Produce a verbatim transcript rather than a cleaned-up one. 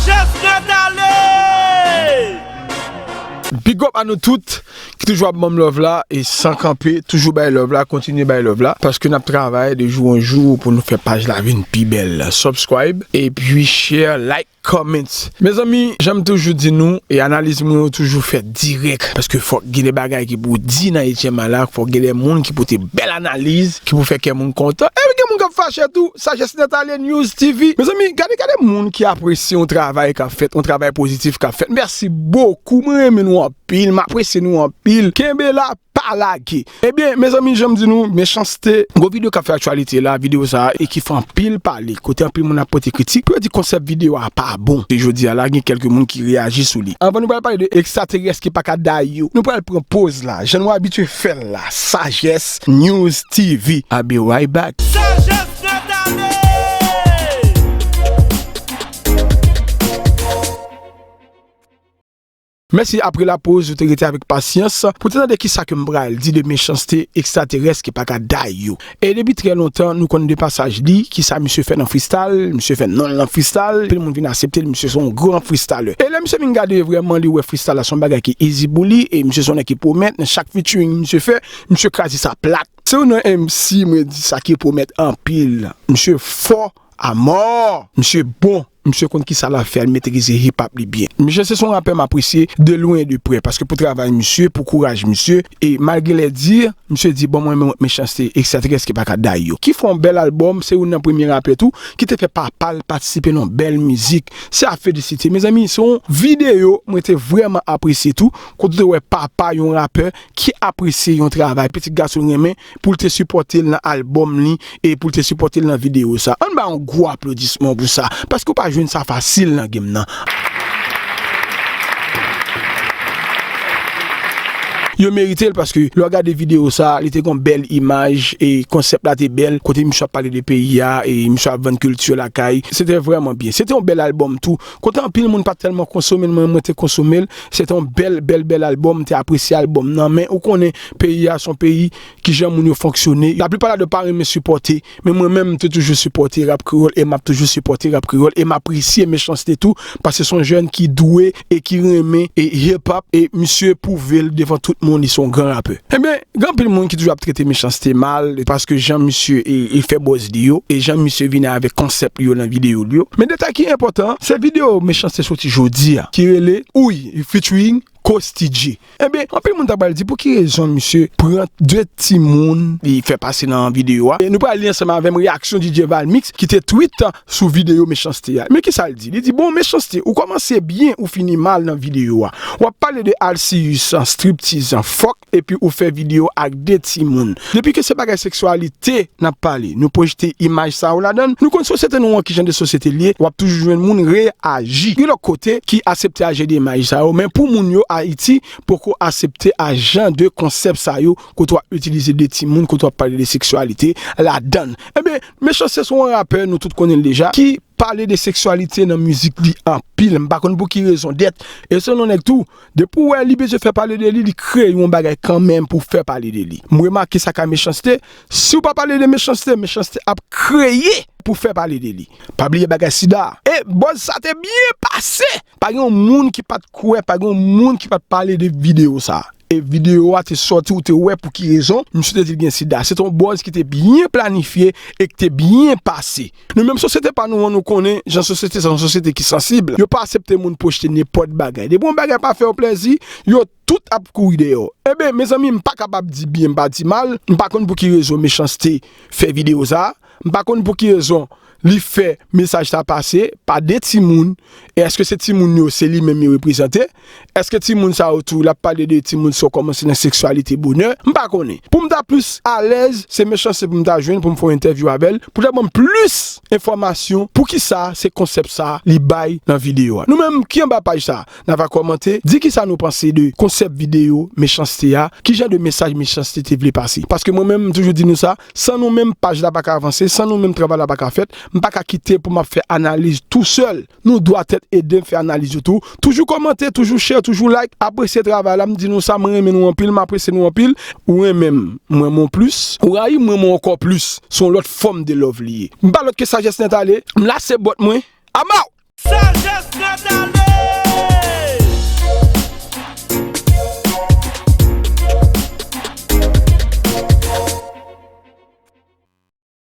Just Nèt Ale! Big up a nou tout ki toujou ap ban m love la e san kanpe, toujou bay love la, kontinye bay love la, paske n ap travay de jou an jou pou nou fè paj la vin pi bèl. Subscribe, epi share, like, comment. Mezanmi, jan m toujou di nou, e analiz mwen yo toujou fèt dirèk, paske fòk gen de bagay ki pou di nan etyèm la, fòk gen de moun ki pote bèl analiz, ki pou fè kè moun kontan. Epi gen moun k ap fache tou, Sagesse Nèt Ale News T V. Mezanmi, gade, gade moun ki apresye yon travay k ap fèt, yon travay pozitif k ap fèt. Mèsi bokou, mwen renmen nou anpil, m apresye nou anpil. Kenbe la, pa lage. Ebyen, mezanmi, jan m di nou, Mechanste, gwo videyo k ap fè aktyalite la, videyo sa a, e ki fè anpil pale, kote anpil moun ap pote kritik, pou yo di konsèp videyo a pa bon. E jodi a la, gen kèlke moun ki reyaji sou li. Anvan nou pral pale de ekstraterès ki pa ka day yo, nou pral pran poz la, jan nou abitye fè l la, Sagesse News T V. I'll be right back. Sagesse Nèt Ale! Mèsi, apre lapoz, ou te rete avèk pasyans pou te tande kisa ke m pral di de Mechanste, ekstraterès ki pa ka day yo. E depi trè lontan, nou konn de pasaj li, kisa misye fè nan freestyle, misye fè non l nan freestyle, anpil moun vin aksepte l, misye se yon gran freestyler. E lè misye vin gade vrèman, li wè freestyle la se yon bagay ki easy pou li, e misye se yon nèg ki pwomèt, nan chak featuring misye fè, misye kraze sa plat. Se youn nan M C, mwen di sa, ki pwomèt anpil. Misye fò a mò. Misye bon. Misye konn kisa l ap fè, l metrize hip hop li byen. Misye se yon rapè m apresye de lwen e de prè, paske pou travay misye, pou kouraj misye, e malgre lè di, misye di, bon, mwen, mwen, Mechanste, ekstraterès ki pa ka day yo. Ki fè yon bèl albòm, se youn nan premye rapè tou, ki te fè papa l patisipe nan yon bèl mizik. Se a felisite. Mezanmi, se yon videyo mwen te vrèman apresye tou, kote w te wè papa yon rapè ki apresye yon travay pitit gason l renmen, pou l te sipòte l nan albòm li e pou l te sipòte l nan videyo sa. Ann ba yon gwo aplodisman pou sa, paske w pa jwenn sa fasil nan game nan. Yo merite l, paske lè w gade videyo sa, li te gon bèl imaj e konsèp la te bèl, kote misye ap pale de peyi a e misye ap vann kilti lakay. Se te vrèman byen. Se te yon bèl albòm tou. Kote anpil moun pa t tèlman konsome l, mwen, mwen te konsome l. Se te yon bèl, bèl, bèl albòm, m te apresye albòm nan, men ou konnen peyi a se yon peyi kijan moun yo fonksyone. Laplipa ladan yo pa renmen sipòte, men mwen menm, m te toujou sipòte rap kreyòl e m ap toujou sipòte rap kreyòl e m apresye Mechanste tou, paske se yon jèn ki dwe e ki renmen e hip hop e misye pwouve l devan tout moun, li se yon gran rapè. Ebyen, gen anpil moun ki toujou ap trete Mechanste mal, paske jan misye e, e fè buzz li yo, e jan misye vini avèk konsèp li yo nan videyo li yo. Men detay ki enpòtan, se videyo Mechanste soti jodi a, ki rele Ouy, featuring Coasty J. Ebyen, anpil moun ta pral di pou ki rezon misye pran de timoun li fè pase nan videyo a. E nou pral li ansanm avè m reyaksyon D J Valmix ki te tweet sou videyo Mechanste a. Men kisa l di? Li di, bon, Mechanste, ou kòmanse byen, ou fini mal nan videyo a. W ap pale de Alcius, striptiz, fòk, epi ou fè videyo ak de timoun. Depi ke se bagay seksyalite n ap pale, nou pwojte imaj sa yo ladan l, nou konn sosyete nou an ki jan de sosyete l ye, w ap toujou jwenn moun reyaji. Gen lòt kote ki aksepte a jan de imaj sa yo, men pou moun yo, Ayiti poko aksepte a jan de konsèp sa yo, kote w ap itilize de timoun, kote w ap pale de seksyalite ladan l. Ebyen, Mechanste se yon rapè, nou tout konnen l deja, ki pale de seksyalite nan mizik li anpil. M pa konn pou ki rezon dèt. E se yon nèg tou, depi w wè li bezwen fè pale de li, li kreye yon bagay kanmenm pou fè pale de li. M remake sa ka Mechanste. Si w pa pale de Mechanste, Mechanste ap kreye pou fè pale de li. Pa bliye bagay sida. E buzz sa te byen pase. Pa gen yon moun ki pa t kwè, pa gen yon moun ki pa t pale de videyo sa. E videyo a te sòti, ou te wè pou ki rezon misye te di l gen sida. Se te yon buzz ki te byen planifye e ki te byen pase. Nou menm sosyete pa nou an, nou konnen jan sosyete sa, yon sosyete ki sansib. Yo pa aksepte moun pwojte nenpòt bagay. Depi yon bagay pa fè yo plèzi, yo tout ap kouri dèyè w. Ebyen, mezanmi, m pa kapab di byen, m pa di mal. M pa konn pou ki rezon Mechanste fè videyo sa. M pa konn pou ki rezon li fè mesaj sa pase pa de timoun. E èske se timoun yo, se li menm yo reprezante? Èske timoun sa yo tou, l ap pale de timoun sa yo kòmanse nan seksyalite bonè? M pa konnen. Pou m ta plis alèz, se Mechanste pou m ta jwenn pou m fè yon entèvyou avè l, pou l ta ban m plis enfòmasyon poukisa se konsèp sa li bay nan videyo a. Nou menm ki anba paj sa, n a va kòmante, di kisa nou panse de konsèp videyo Mechanste a, ki jan de mesaj Mechanste te vle pase. Paske mwen menm, m toujou di nou sa, san nou menm, paj la pa ka avanse, san nou menm, travay la pa ka fèt, m pa ka kite pou m ap fè analiz tou sèl. Nou dwa tèt ede m fè analiz yo tou. Toujou kòmante, toujou share, toujou like, apresye travay la, m di nou sa, mwen renmen nou anpil, m apresye nou anpil. Ou renmen m, mwen renmen w plis. Ou rayi m, mwen renmen w ankò plis. Se yon lòt fòm de love li ye. M pa lòt ke Sagesse Nèt Ale, m lase bòt mwen. I'm out! Sagesse